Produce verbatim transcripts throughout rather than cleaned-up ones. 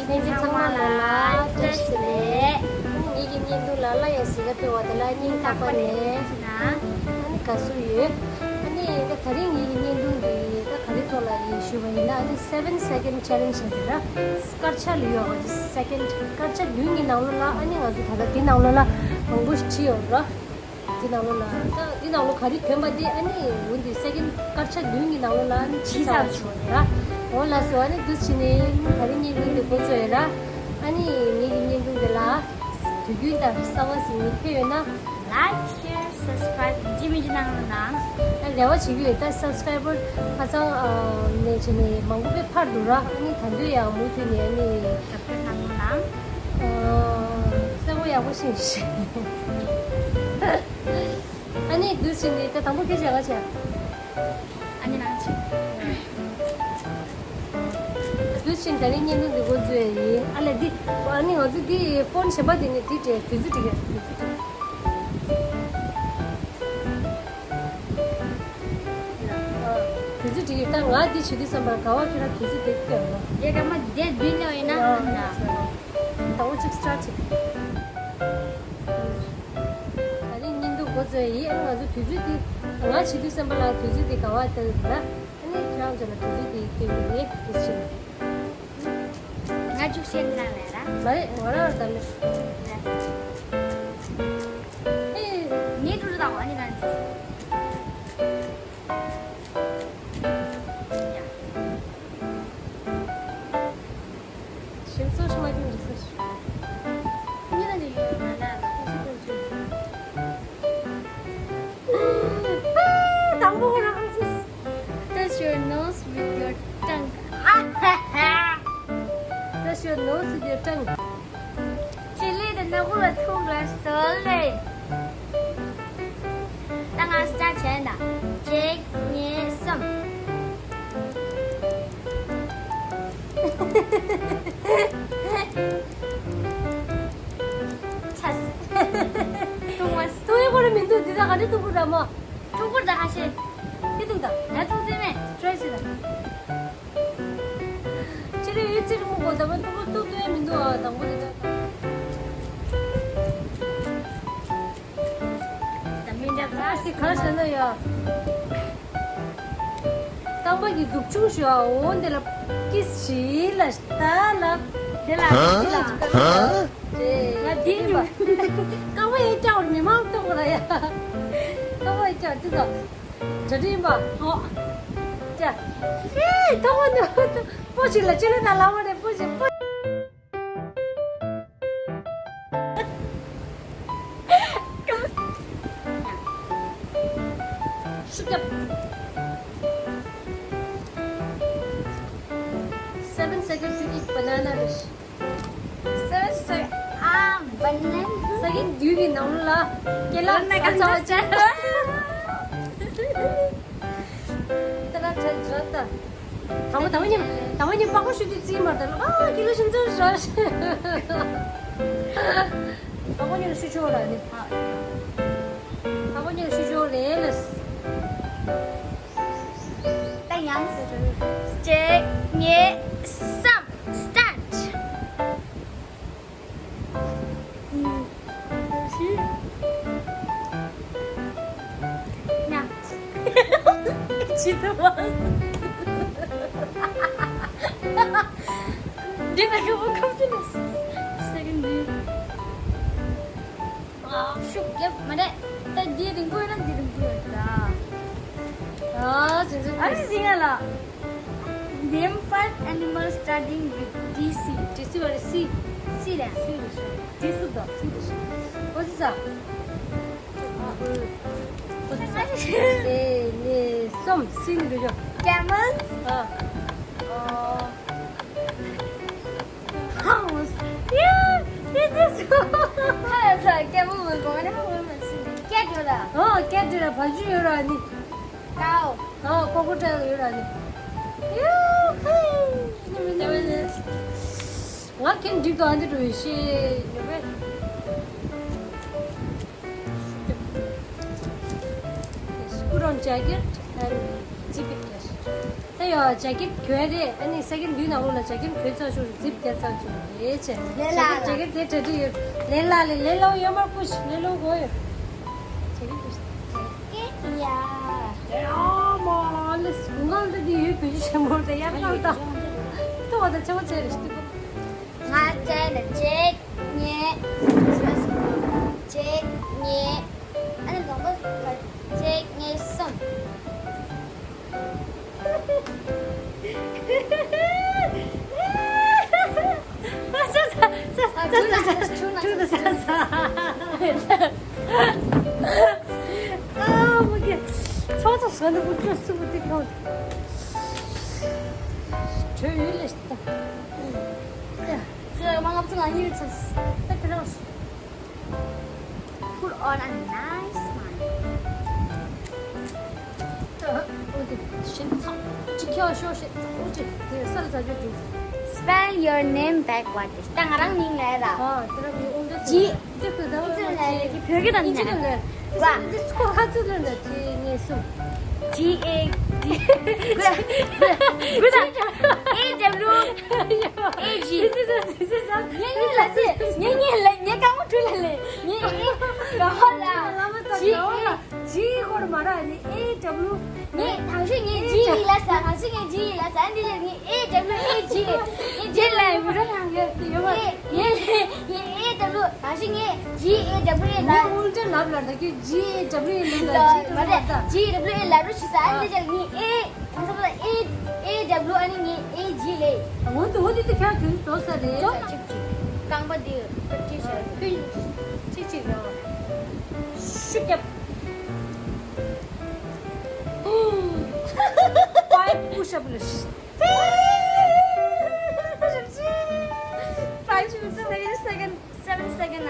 ལྷན་རྒྱས་ཚང་མ་ལ་བཀྲ་ཤིས་བདེ་ལེགས། ངེད་ཀྱི་བརྙན་ཐུང་ལ་སླར་ཡང་གཟིགས་ག་ཕེབས་པ་དེ་ལ་སྙིང་ཐག་པ་ནས་ཨ་ནི་དགའ་བསུ་ཡོད། ཨ་ནི་ད་དེ་རིང་ངེད་ཀྱི་བརྙན་ཐུང་འདི་ད་ག་རེ་ཐོག་ལ་ཡིན་ཞུས་པ་ཡིན་ན། ཨ་ནི་seven second challenge ཟེར་ར། སྐར་ཆ་ལ་ཡོད་པ་འདི་second སྐར་ཆ་བདུན་གྱི་ནང་ལོགས་ལ། ཨ་ནི་ང་ཚོ་ད་ལྟ་འདི་ནང་ལོགས་ལ་མང་པོ་ཞིག་བྲིས་ཡོད་ར། འདི་ནང་ལོགས་ལ་ད་འདི་ནང་ལོགས་ག་རེ་ཐོན་པ་དེ་ཨ་ནི་འོ་འདི་second སྐར་ཆ་བདུན་གྱི་ནང་ལོགས་ལ་ཨ་ནི་ཕྱི་ཚར་བ་བྱུང་བ་རེད་ར། འོ་ལགས་སོ། ཨ་ནི་འདི་བྱས་ནས་ད་རིང་བརྙན་ཐུང་འདི་འགོ་ཚུགས་ཡོད་ར། ཨ་ནི་ངེད་ཀྱི་བརྙན་ཐུང་འདི་ལ་དུས་རྒྱུན་ལྟར་གསར་པ་ཞིག་ངེད་ཕེབས་ཡོད་ན་like, share, subscribe ཡིན་གཅིག་མིན་གཅིག་གནང་རོགས་གནང་། ད་རེ་བ་བྱེད་ཀྱི་ཡོད། ད་subscriber ཁ་སང་ནས་བྱས་ནས་མང་པོ་དཔེ་འཕར་འདུག་ར། ཨ་ནི་ད་དུང་ཡང་མུ་མཐུད་ནས་ཨ་ནི་རྒྱབ་སྐྱོར་གནང་རོགས་གནང་། ཨ། གསལ་པོ་ཡག་པོ་ཤེས་ཤིག་ཨ་ནི་འདུག་ཕྱིན་ནི་ད་དང་པོ་སྐད་ཆ་ག་བྱས། ཨ་ནི་ནང་ཆེ། འདུག་ཕྱིན་ད་རིང་བརྙན་ཐུང་འདི་འགོ་འཛུགས་ཡས་ཡིན། ཨ་ལས་འདི་ཨ་ནི་ང་ཚོ་འདི་ཕོན་གཞན་པ་དེ་ནས་འདི་སྤྲད་དུས་ཚོད་འགྲིག་གི་དུས་ཚོད་འགྲིག་དུས་ཚོད་འགྲིག་གི། ད་ང་འདི་བྱེད་དུས་ཙམ་པར་ག་བ་ཁྱོད་རང་དུས་ཚོད་དེ་སྐྱོན་རོགས། དེ་ག་མ་དེ་བདུན་ནས་ཡིན་ན་ཨ་ན། ད་འོ་གཅིག་སི་ཊར་ཊི་བྱེད། ད་རིང་བརྙན་ཐུང་འགོ་འཛུགས་ཡིན། ཨ་ང་ཚོ་དུས་ཚོད་དེ་ང་བྱེད་དུས་ཙམ་པ་ལ་དུས་ཚོད་དེ་ག་བ་ལྟ་གི་འདུག་ན། ཨ་ནི་ཁྱོད་རང་ཚོ་ལ་དུས་ཚོད་དེ་སྟོན་གི་རེད། དེ་བྱེད། ང་བཅུ་བཤད་གནང་ལས་ར། མ་རེད། ང་རང་ལ་ད་མི་ཤེས། ཨེ། ངའི་ཀྲུ་ཀྲུ་དང་ཨ་ནི་ལ་འདི། ཡ། ཞིམ་སོ་ཞིམ་མ་ཀིན་རི་སོ་ཞིམ། ཁྱེད་ཀྱི་ཡོད་མ་ན། དང་པོ་རང་ཅིས། Touch your nose with your tongue. Touch your nose with your tongue. ཅི་ལི་དེ་ནག་པོ་ལ་ཐུག་ལ་སོལ་ལེ། ད་ང་སི་ཊར་ཊི་བྱས་ན། གཅིག་གཉིས་གསུམ། ཚ། ཐུག་མ་སོང་། ཐུག་ཡོད་ཁོ་རེ་མི་འདུག་འདི་ད་ག་འདྲ་ཐུག་གི་ར་མོ། ཐུག་གི་ར་ད་ཁ་ཤས། ཁྱི་ཐུག་ད། ང་ཐུག་ཚེ་མེད། ཊི་རའི་བྱེད་ད། ཁྱེད་རེ་ཡོད་ཚེ་རི་མོ་གོ་ད་མ་ཐུག་གི་ཐུག་ཐུག་ཡ་མི་འདུག་ཨ། དང་པོ་དེ་ད། ད་མི་འདྲ་ག་ཨ་ཤི་ག་ཤ་ན་ཡ། རྟག་པ་གི་འཛུགས་ཆུང་ཞུ་ཨ། འོ་འདི་ལ་ཀིས་ཞི་ལ་ད་ལ། དེ་ལ་དེ་ལ། ང་དེ་ཉུ། རྐང་པ་ཡ་སྐྱ་བར་མི་མང་གཏོང་གི་ར་ཡ། རྐང་པ་ཡ་སྐྱ་འདི་ད། གྲ་སྒྲིག་ཡིན་པ། ཨོ། ཅ། ཧེ། ཐོག་མ་ནི་སྤོ་ཞིག་ལ་ཅི་ལ་ན་ལ་བ་རེ་སྤོ་ཞིག་སྤོ། ཤུགས་རྒྱབ། Seven second to eat banana dish. སོ་སོ་ཨ་བ་ནན། ས་གིན་དུས་ཀྱི་ནང་ལ་ཀེ་ལ་ན་ས་ཚ་བ་ཅན། ཏ་ལ་ཚ་ཛ་ཏ། དང་པོ་དང་པོ་ཉིན་དང་པོ་ཉིན་པགས་པ་ཤུ་དུས་རྩིས་མར་ཏ་ལ་ཨ་ཀེ་ལ་ཤིན་ཙ་ར། དང་པོ་ཉིན་ཤུ་ཆོ་ར་ནི། དང་པོ་ཉིན་ཤུ་ཆོ་རེ་ལ། ད་ཡང་། གཅིག་གཉིས་གསུམ། Start. ཅི་ཐུབ་བ། འདི་ན་ག་བོ་ཁབ་ཅི་ལ་སེ་གིན་འདི། ཨ། ཤུགས་རྒྱབ་མ་རེད། ད་འདི་རིང་པོ་ཡོད་ན་འདི་རིང་པོ་ཡོད་ད། ཨ་ཅི་ཟེར། ཨ་ནི་འདི་ང་ལ། Name five animals starting with D C. D C བ་རེད། C. C རེད། C རེད་ཤག D སུ་དང་C རེད་ཤག་འོ་ཙི་ཙ། འོ་ཙི་ཙ། དེ་ནས་གསུམ། C ནི་འགྲོ་ཤག Camel. ཨ། ཨོ། House. Yeah, this is. ཧ་ས་camel མ་གོ་ནས་ཧ་མ་སི་ནས་cat ཡོད་ལ། ཨོ་cat ཡོད་ལ། བ་ཕྱུགས་ཡོད་ལ་ནི། Cow. ཨོ་crocodile ཡོད་ལ་ནི། ཡ་ཧེ། ང་ཁྱེད་འགྲིག་ག་འདི་འགྲོ་ཡི་ཤེས་ཡོད་པས། Put on jacket and zip it. ཡོ་ཇེ་ཀེཊ་གྱོན་རེད། ཨ་ནི་སེ་ཀེན་ཌི་ནང་ལོགས་ལ་ཇེ་ཀེཊ་གྱོན་ཚར་ཆོག་རེད། ཛིབ་བརྒྱབ་ཚར་ཆོག་རེད་བྱས། ལེ་ལ་ཇེ་ཀེཊ་ཇེ་ཀེཊ་དེ་གྲ་སྒྲིག་ཡོད། ལེ་ལ་ལེ་ལེ་ལོ་ཡོད་མར་པུཤ་ལེ་ལོ་གོ་ཡོད། ཇེ་ཀེཊ་ཡ། ཨ་མ་ལེ་སུ་ང་འདི་འདི་ཡོད་བུ་ཆེན་མོ་དེ་ཡར་ལངས་དང་། ཏོ་བ་དང་ཆེ་བ་ཆེ་རེད་ཤི། ང་བཅས་ནི་གཅིག་གཉིས། གཅིག་གཉིས། ཨ་ནི་དང་པོ་གཅིག་གཉིས་གསུམ། Put on a nice smile. ཞིམ་ཚང་ཅིག་ཁྱོད་ཤོག་ཤེས་ཚང་ཅིག་དེ་སལ་ཟ་རྒྱུ་འདུག Spell your name backwards. ད་ང་རང་མིང་ལབ་ཡ་ད། ཨ་དེ་ར་མི་ཨོང་འདྲ་ཇི། ཨིན་ཇི་ལ་ལབ་ཡ་ད། བོད་སྐད་དང་ཨིན་ཇི་ལ་ལབ་ཡ། འདི་ཚོ་ཁ་ཚུར་ལ་ན་ཇི་ངེས་སུ། G A D. Good. Good. A W. A G. ངེད་གཉིས་ལ་ཟེར། ངེད་གཉིས་ལ་ངེད་རྐང་པ་དྲུད་ལ་ལས། ངེད་ངེད་ག་བ་ལ། G A། G ཧོར་མ་ར་ནི། A W། ངེད་ཐང་ཤི་ངེད་G ཡིན་ལ་ས། ཐང་ཤི་ངེད་G ཡིན་ལ་ས། འདི་ལ་ངེད་A W A G ལས། ངེད་G ལ་ཡོད་ར་ཡང་ངེད་ཡོད་མ། ངེད་ངེད་ངེད་A W། ཐང་ཤི་ངེད་G A W ལ། ངེད་ཨུལ་ཏྲ་ལབ་ལ་ད་ཁྱོད་G A W ལ་ད་G ལ་མ་རེད། G W ལ་རུ་ཤི་ས། འདི་ལ་ངེད་A། ང་ཚོ་ལ་A A W ཨ་ནི་ངའི A G ལས། འོ་དེ་འོ་དེ་དེ་ཁྱང་དུས་རྫོགས་ས་རེད། རྫོགས་ན་གཅིག་གཅིག་རྐང་པ་འདི་ཅི་བྱ་ཕུད་གཅིག་གཅིག་རང་ཤུ་རྒྱབ། Five push up ལ། Five push up. Seven second. Seven second ན།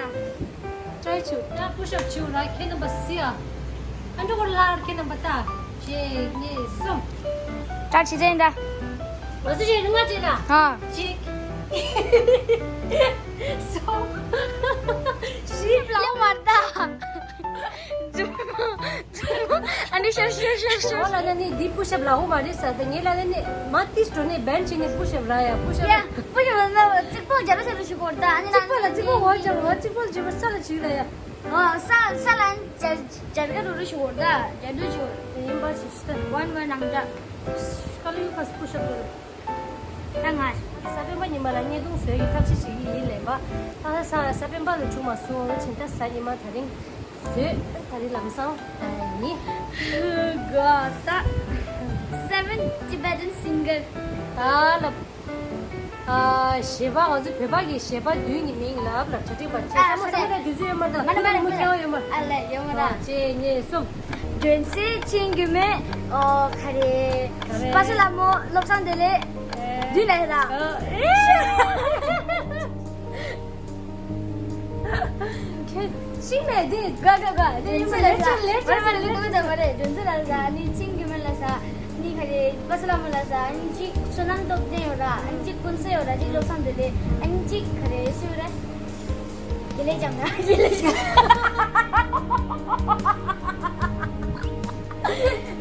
Try to. ཡ་push up བྱེད་ར། ཁྱེད་རྣམ་པ་སི་ཡ། ཨ་འགྲོ་གོ་ལར་ཁྱེད་རྣམ་པ་ལྟ། གཅིག་གཉིས་གསུམ། Try བྱེད་ཅན་ད། ང་ཚོ་བྱེད་རུང་ང་བྱེད་ན། ཧ། གཅིག་གསུམ། བཞི། ལ་མར་ད། ཨ་ནི་ཤར་ཤར་ཤར་ཤར། ཨོ་ལ་ན་ནི་འདི་push up ལ་འོ་མ་རེད་ས། ད་ངེད་ལ་ནི་མ་ཏིས་འགྲོ་ནི་བན་ཆི་ནི་push up ལ་ཡ་push up། ཡ་push up ལ་ན་གཅིག་པོ་རྒྱབ་ལ་ས་རུ་ཞུ་གོ་ད། ཨ་ནི་གཅིག་པོ་ལ་གཅིག་པོ་འོ་རྒྱབ་ལ་གཅིག་པོ་ལ་རྒྱབ་ས་ལ་ཞིག་ལ་ཡ། ཨ་ས་ས་ལ་རྒྱབ་རྒྱབ་ཀ་རུ་རུ་ཞུ་གོ་ད། རྒྱབ་རུ་ཞུ་གོ། ཡིན་པ་ཞིག་ཤི་ད། One one ནང་ཇ། ཀ་ལུ་ཡུ་ཁ་push up ལ། ད་ང་། ས་པཎ་པ་ཉི་མ་ལ་བརྙན་ཐུང་བཟོས་ཀྱི་ཐབས་ཤེས་བྱེད་ཀྱི་ཡིན་ལན་པ། ད་ས་ས་པཎ་པ་ལ་བྱུང་མ་སོང་། ཕྱིན་ད་གཟའ་ཉི་མ་ད་རིང་བཟོས། ད་རིང་ལམ་སང་ཡིན། ག་ད། Seven Tibetan singer. ད་ལབ། ཨ་གཞས་པ་ང་ཚོ་བོད་པ་གི་གཞས་པ་བདུན་གྱི་མིང་ལབ་ལ་གྲ་སྒྲིག་པ་བྱས། ཨ་ས་མོ་ས་མོ་ད་དུས་ཚོད་ཡོད་མ་རེད་ད། མ་ན་མ་ན་མུ་མ་ཁྱེད་ཡོད་མ། ཨ་ལས་ཡོད་མ་རེད། གཅིག་གཉིས་གསུམ། སྒྲོན་སེ་ཆིང་རྒྱུ་མེད། ཨོ་ག་རེ། ག་རེ། པ་སེ་ལ་མོ་བློ་བཟང་བདེ་ལེགས། ཨེ། བདུན་ལས་ད། ཨོ་ཨེ། ཁྱེད་ཤིང་ལས་དེ། ག་ག་ག་དེ་ཡིན་པ་ལས་ཆེ་ལས་ཆེ་ལས་ཆེ་ལས་ཆེ། མ་རེད། སྒྲོན་སེ་ལ་ཟ་ནི་ཆིང་རྒྱུ་མེད་ལ་ཟ་ནི་ག་རེ། པ་སེ་ལ་མོ་ལ་ཟ་ནི་གཅིག་བསོད་ནམས་སྟོབས་ལྡན་ཡོད་ར། ཨ་ནི་གཅིག་ཀུན་གསལ་ཡོད་ར། གཅིག་བློ་བཟང་བདེ་ལེགས། ཨ་ནི་གཅིག་ག་རེ་སུ་ཡོད་ར། དགེ་ལེགས་བྱམས་པ། དགེ་ལེགས་བྱམས་པ།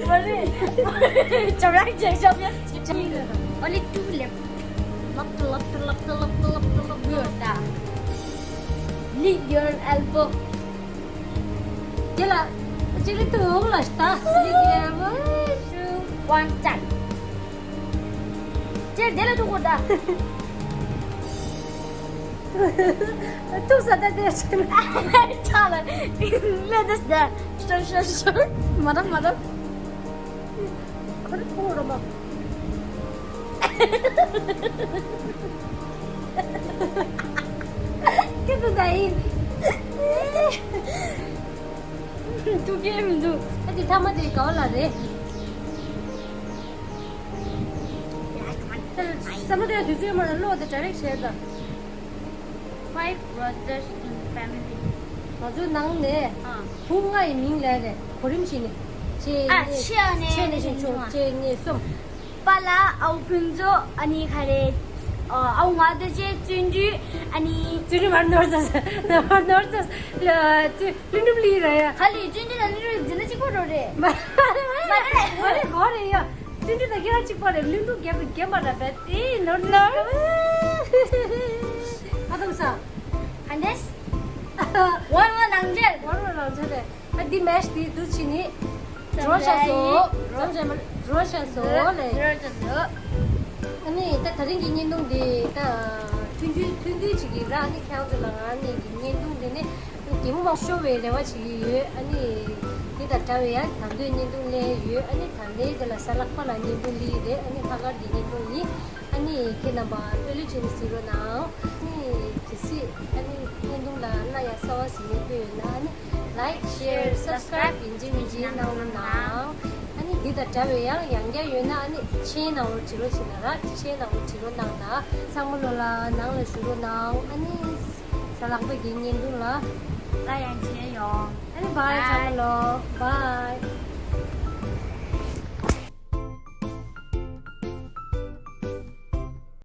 མ་རེད། བྱམས་པ་བྱམས་པ། Only two left. ལབ་ཏུ་ལབ་ཏུ་ལབ་ཏུ་ཡོད་ད། Lick your elbow. དེ་ལ་ཅི་ལི་ཏུ་འོག་ལ་ལྟ། Lick your elbow. One time. ཅེར་དེ་ལ་ཐུག་གོ་ད། ཐུག་ས་ད་དེ་ཆེ་ན། ཆ་ལ་ལ་དེ་ད། ཤོར་ཤོར་ཤོར། མ་རབ་མ་རབ། ཁོ་རེ་ཁོ་རོ་མ། ཁྱེད་ཚོ་ད་ཡིན། ཐུག་གི་མི་འདུག་ཨ་དེ་ཐ་མ་དེ་ག་བ་ལ་རེད། ས་མ་དེ་དུས་ཚོད་མ་ལ་ལོག་དེ་direct བྱས་ད། Five brothers in the family. ང་ཚོའི་ནང་ནས་ཨ་བུ་ལྔ་ཡི་མིང་ལབ་རེད། གོ་རིམ་བྱས་ནས། ཨ་ཆེ་ནས་ཆེ་ནས་ཆེ་ཆུང་། གཅིག་གཉིས་གསུམ། པཱ་ལགས། ཨའུ་ཕུན་ཚོགས། ཨ་ནི་ག་རེ། ཨའུ་ང་བདེ་ཆེན། བརྩོན་འགྲུས། ཨ་ནི། བརྩོན་འགྲུས་མར་ནོར་ཚར། མར་ནོར་ཚར། ལ་བརྩོན་ལྷུན་གྲུབ་ལི་ར་ཡ། ག་ལི་བརྩོན་འགྲུས་ལ་ལི་རུ་འཛིན་ན་གཅིག་པོ་རོ་རེད། མ་མ་རེད། མ་རེད། གོ་རེད་ཡ། བརྩོན་འགྲུས་དང་སྐད་གྲགས་གཅིག་པ་རེད། ལུས་འགྲོ་རྒྱབ་རྒྱབ་མ་ར་བས་དེ་ནོར་ནོར། ཨ་དམ་ས། ཨ་འདྲེས། ཝར་ཝར་ལང་འཇལ། ཝར་ཝར་ལང་འཇལ་རེད། ཨ་འདི་མེཆ་འདི་འདུ་བྱེད་ནི། འགྲོ་ཤ་སོ། འགྲོ་ཤ་སོ་ལེ། འགྲོ་ཤ་སོ། ཨ་ནི་ད་ད་རིང་གི་བརྙན་ཐུང་འདི་ད་ཐུང་ཐུང་ཐུང་ཐུང་ཅིག་གི་ར། ཨ་ནི་ཁྱེད་ཚོ་ལ་ང་ནི་གི་བརྙན་ཐུང་འདི་ནི་གད་མོ་མང་ཤོར་བའི་རེ་བ་བྱེད་ཀྱི་ཡོད། ཨ་ནི་འདི་དང་འདྲ་བའི་ཡང་ད་འདོད་བརྙན་ཐུང་ལས་ཡོད། ཨ་ནི་ད་ལྟའི་འདི་ལ་གཟའ་ལྷག་པ་ལ་བརྙན་ཐུང་ལི་རེད། ཨ་ནི་ལྷག་དཀར་གྱི་བརྙན་ཐུང་ཡིན། ཨ་ནི་ཁྱེད་རྣམ་པ་ཕེབས་ལོས་བྱས་ནས་གཟིགས་རོགས་གནང་། ཨ་ནི་གལ་སྲིད་ཨ་ནི་བརྙན་ཐུང་ལ་རྣ་ཡ་གསར་བ་གཟིགས་མཁན་ཡོད་ན། ཨ་ནི་like, share, subscribe ཡིན་གཅིག་མིན་གཅིག་གནང་རོགས་གནང་། ཨ་ནི་འདི་དང་འདྲ་བའི་ཡང་ཡང་བསྐྱར་ཡོད་ན། ཨ་ནི་མཆན་ནང་ལོགས་བྲིས་རོགས་བྱེད་གནང་ར། མཆན་ནང་ལོགས་བྲིས་རོགས་གནང་ན། ཚང་མ་ལོ་ལ་ནང་ལ་བཞུགས་རོགས་གནང་། ཨ་ནི་གཟའ་ལྷག་པའི་གི་བརྙན་ཐུང་ལ་ད་ཡང་མཇལ་ཡོང་། ཨ་ནི་བཱའི། ཚང་མ་ལོ་བཱའི།